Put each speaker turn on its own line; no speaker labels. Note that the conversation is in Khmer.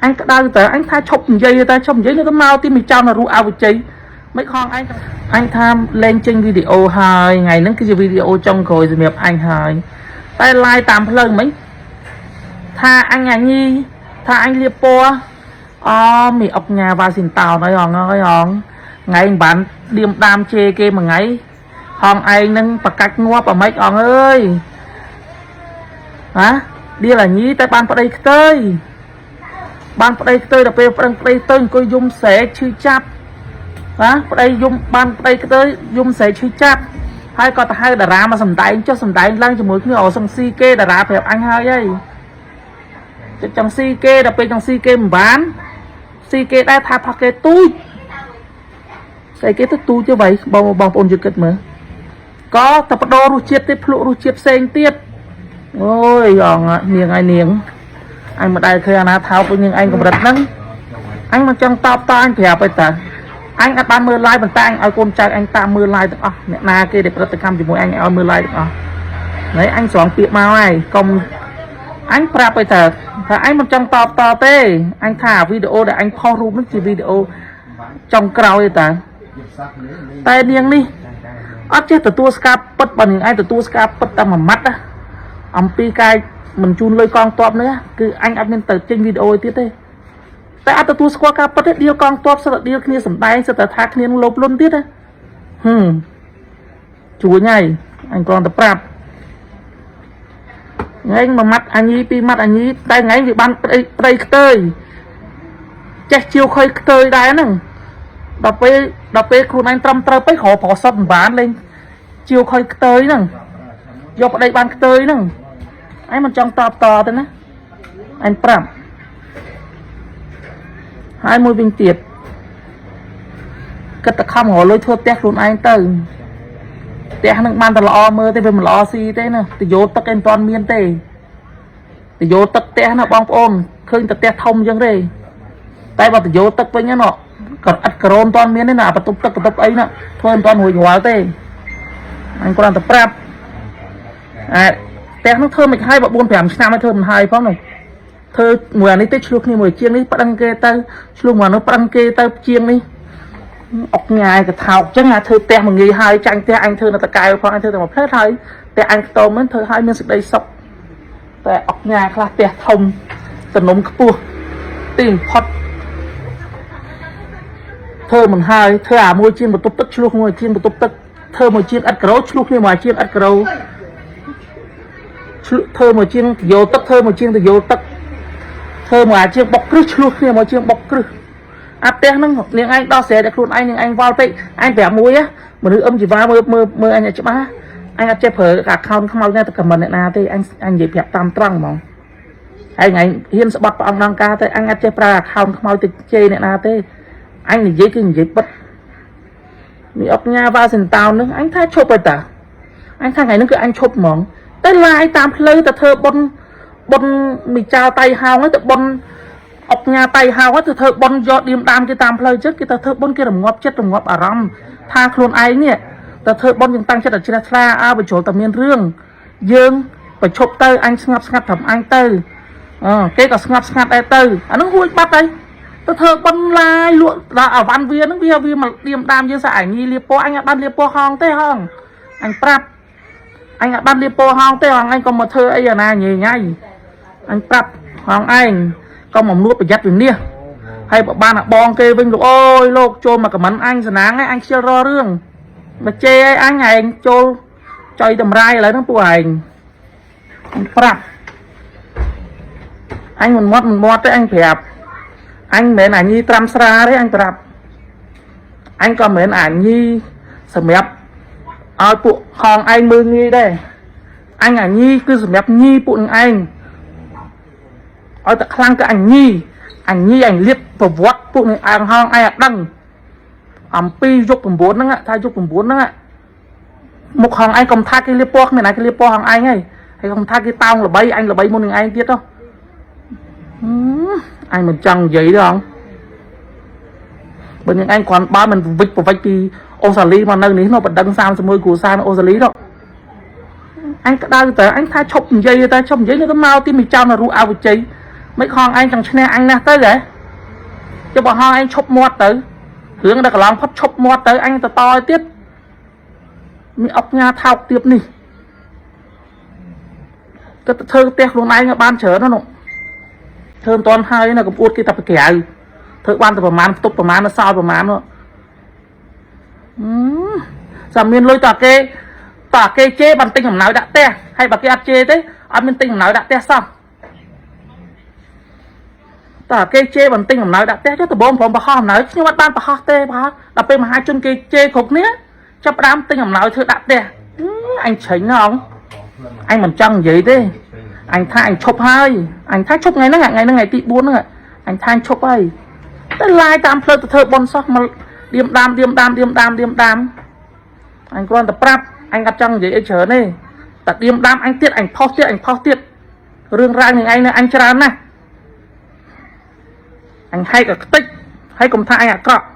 អញក្តៅតើអញថាឈប់និយាយតើឈប់និយាយនៅទៅមកទីមិនចោលនៅរូអវជ័យមិនខំអញអញថាលែងចេញវីដេអូហើយថ្ងៃហ្នឹងគឺជាវីដេអូចុងក្រោយសម្រាប់អញហើយតែ live តាមផ្លូវមិញថាអញអាញីថាអញលៀបពណ៌អូមីអុកញ៉ាវ៉ាស៊ីនតោនអីហងអើយហងថ្ងៃមិនបានឌៀមដាមជេរគេមួយថ្ងៃហងឯងនឹងប្រកាច់ងាប់អាម៉េចអងអើយហ៎ឌៀលអាញីតែបានប្តីខ្ទើយ បានប្តីខ្ទើយដល់ពេលប្តឹងប្តីទៅអង្គុយយំស្រែកឈឺចាប់ណាប្តីយំបានប្តីខ្ទើយយំស្រែកឈឺចាប់ហើយក៏ទៅហៅតារាមកសំដែងចុះសំដែងឡើងជាមួយគ្នាអូសង្ស៊ីគេតារាប្រាប់អញហើយហីចិត្តចង់ស៊ីគេដល់ពេលចង់ស៊ីគេមិនបានស៊ីគេដែរថាផាគេទូចស្អីគេទៅទូចទៅវៃបងបងប្អូនយល់គិតមើលក៏ទៅបដូររសជាតិទៀតភ្លក់រសជាតិផ្សេងទៀតអូយអងនាងឯនាង អញមិនដែលឃើញអាណាថោកដូចនាងឯងកម្រិតហ្នឹងអញមិនចង់តបតអញប្រាប់ឲ្យតាអញអត់បានមើល live ប៉ុន្តែអញឲ្យកូនចៅអញតាមមើល live ទាំងអស់អ្នកណាគេដែលប្រតិកម្មជាមួយអញឲ្យមើល live ទាំងអស់ហើយអញស្រង់ពាក្យមកហើយកុំអញប្រាប់ឲ្យតាថាអញមិនចង់តបតទេអញថាវីដេអូដែលអញផុសរូបហ្នឹងជាវីដេអូចុងក្រោយទេតាតែនាងនេះអត់ចេះទទួលស្គាល់ពិតបើនាងឯងទទួលស្គាល់ពិតតែមួយម៉ាត់ណាអំពីកាយមិនជូនលុយកងតបនេះគឺអញអត់មានទៅចេញវីដេអូឯទៀតទេតែអត់ទទួលស្គាល់ការពិតទេដៀលកងតបសិតតែដៀលគ្នាសំដែងសិតតែថាគ្នានឹងលោភលន់ទៀតណាហឹមជួញហើយអញគ្រាន់តែប្រាប់ថ្ងៃមួយម៉ាត់អញញីពីរម៉ាត់អញញីតែថ្ងៃវាបានប្តីប្តីខ្ទើយចេះជាវខុយខ្ទើយដែរហ្នឹងដល់ពេលដល់ពេលខ្លួនឯងត្រឹមត្រូវពេករកប្រសពមិនបានលេងជាវខុយខ្ទើយហ្នឹងយកប្តីបានខ្ទើយហ្នឹង អញមិនចង់តបតទេណាអញប្រាប់ហើយមួយវិញទៀតគិតតែខំរកលុយធ្វើផ្ទះខ្លួនឯងទៅផ្ទះនឹងបានតែល្អមើលទេវាមិនល្អស៊ីទេណាទៅយោទឹកឯងមិនទាន់មានទេទៅយោទឹកផ្ទះណាបងប្អូនឃើញតែផ្ទះធំអញ្ចឹងទេតែបើទៅយោទឹកវិញណាក៏ឥតក្រូនមិនទាន់មានទេណាអាបន្ទប់ទឹកបន្ទប់អីណាធ្វើមិនទាន់រួចរាល់ទេអញគ្រាន់តែប្រាប់អា ផ្ទះនោះធ្វើមិនហើយបើ4 5ឆ្នាំហើយធ្វើមិនហើយផងនោះធ្វើមួយអានេះទៅឆ្លោះគ្នាមួយជាងនេះប្តឹងគេទៅឆ្លោះមួយអានោះប្តឹងគេទៅជាងនេះអុកញ៉ាយកថោកចឹងអាធ្វើផ្ទះមួយងាយហើយចាញ់ផ្ទះអញធ្វើនៅតកែវផងអញធ្វើតែមួយផ្លែហើយផ្ទះអញខ្ទមហ្នឹងធ្វើឲ្យមានសេចក្តីសុខតែអុកញ៉ាខ្លះផ្ទះធំទំនំខ្ពស់ទីបំផុតធ្វើមិនហើយធ្វើអាមួយជាងបន្ទប់ទឹកឆ្លោះមួយជាងបន្ទប់ទឹកធ្វើមួយជាងឥតក្រូឆ្លោះគ្នាមួយជាងឥតក្រូ ឆ្លុះធ្វើមកជាងទៅយោទឹកធ្វើមកជាងទៅយោទឹកធ្វើមកអាជាងបុកគ្រឹះឆ្លោះគ្នាមកជាងបុកគ្រឹះអាផ្ទះហ្នឹងនាងឯងដោះស្រាយតែខ្លួនឯងនាងឯងវល់ពេកអញប្រាប់មួយណាមនុស្សអឹមជីវ៉ាមើលមើលមើលអញឲ្យច្បាស់អញអត់ចេះប្រើ account ខ្មោចណាទៅ comment អ្នកណាទេអញអញនិយាយប្រាប់តាមត្រង់ហ្មងហើយថ្ងៃហ៊ានស្បត់ព្រះអង្គដងការទៅអញអត់ចេះប្រើ account ខ្មោចទៅជេរអ្នកណាទេអញនិយាយគឺនិយាយពិតមានអុកញ៉ាវ៉ាស៊ីនតោនហ្នឹងអញថាឈប់ហើយតាអញថាថ្ងៃហ្នឹងគឺអញឈប់ហ្មង តែ live តាមផ្លូវទៅធ្វើបុណ្យបុណ្យមីចៅតៃហោងទៅបុណ្យអុកញ៉ាតៃហោងទៅធ្វើបុណ្យយកឌៀមដាមគេតាមផ្លូវចិត្តគេទៅធ្វើបុណ្យគេរងាប់ចិត្តរងាប់អារម្មណ៍ថាខ្លួនឯងនេះទៅធ្វើបុណ្យយើងតាំងចិត្តឲ្យជ្រះថ្លាអើបញ្ចូលតែមានរឿងយើងប្រឈប់ទៅអញស្ងប់ស្ងាត់ត្រឹមអញទៅអឺគេក៏ស្ងប់ស្ងាត់ដែរទៅអាហ្នឹងហួចបាត់ហើយទៅធ្វើបុណ្យឡាយលក់ដល់អាវ៉ាន់វាហ្នឹងវាវាមកឌៀមដាមយើងសាអញញីលៀបពណ៌អញអត់បានលៀបពណ៌ហងទេហងអញប្រាប់ អញអត់បានលៀបពោហងទេហងឯងកុំមកធ្វើអីអាណាញ៉ៃញ៉ៃអញប្រាប់ហងឯងកុំអំនួតប្រយ័ត្នវិនិច្ឆ័យហើយបើបានអាបងគេវិញលោកអូយលោកចូលមកខមមិនអញសំណាងឯងអញខ្ជិលរករឿងមកជេរឲ្យអញឯងចូលចុយតម្រាយឥឡូវហ្នឹងពួកឯងអញប្រាប់អញមិនមាត់មិនមាត់ទេអញប្រាប់អញមិនមែនអាញីត្រាំស្រាទេអញប្រាប់អញក៏មិនមែនអាញីសម្រាប់ ឲ្យពួកហងឯងមើលងាយដែរអញអាញីគឺសម្រាប់ញីពួកនឹងឯងឲ្យតែខ្លាំងគឺអញញីអញញីអញលៀបប្រវត្តិពួកនឹងឯងហងឯងអត់ដឹងអំពីយុគ9ហ្នឹងថាយុគ9ហ្នឹងមុខហងឯងកុំថាគេលៀបពណ៌គ្មានណាគេលៀបពណ៌ហងឯងហើយហើយកុំថាគេតោងល្បីអញល្បីមុននឹងឯងទៀតហ៎អញមិនចង់និយាយទេហងបើនឹងឯងគ្រាន់បើមិនវិចប្រវិចពីអូស្ត្រាលីមកនៅនេះនោះបណ្ដឹង31គ្រួសារនៅអូស្ត្រាលីនោះអញក្តៅតើអញថាឈប់និយាយតើឈប់និយាយនៅទៅមកទីមិនចោលនៅរូអវជ័យ មិនខំឯងចង់ឈ្នះអញណាស់ទៅហ៎ចុះបើហោឯងឈប់មាត់ទៅរឿងដែលកន្លងផុតឈប់មាត់ទៅអញទៅតឲ្យទៀតមានអុកញ៉ាថោកទៀតនេះទៅធ្វើផ្ទះខ្លួនឯងឲ្យបានច្រើនណាស់នោះធ្វើមិនទាន់ហើយណាកំអួតគេតែប្រក្រៅធ្វើបានតែប្រហែលផ្ទប់ប្រហែលសល់ប្រហែលនោះអឺសាមានលុយតគេតគេជេរបានទិញអំណោយដាក់ផ្ទះហើយបើគេអត់ជេរទេអត់មានទិញអំណោយដាក់ផ្ទះសោះតើគេជេរបន្ទិញអំណោយដាក់ផ្ទះចុះដំបងព្រមប្រហោះអំណោយខ្ញុំអត់បានប្រហោះទេប្រហោះដល់ពេលមហាជនគេជេរគ្រប់គ្នាចាប់ផ្ដើមទិញអំណោយធ្វើដាក់ផ្ទះអញឆេញណាស់អងអញមិនចង់និយាយទេអញថាអញឈប់ហើយអញថាឈប់ថ្ងៃហ្នឹងថ្ងៃហ្នឹងថ្ងៃទី4ហ្នឹងអញថាអញឈប់ហើយតែឡាយតាមផ្លូវទៅធ្វើបុណ្យសោះមកឌៀមដាមឌៀមដាមឌៀមដាមឌៀមដាមអញគ្រាន់តែប្រាប់អញអត់ចង់និយាយអីច្រើនទេតែឌៀមដាមអញទៀតអញផុសទៀតអញផុសទៀតរឿងរ៉ាវនឹងឯងនៅអញច្រើនណាស់អញហែកឲ្យខ្ទេចហើយកុំថាអញអាក្រក់។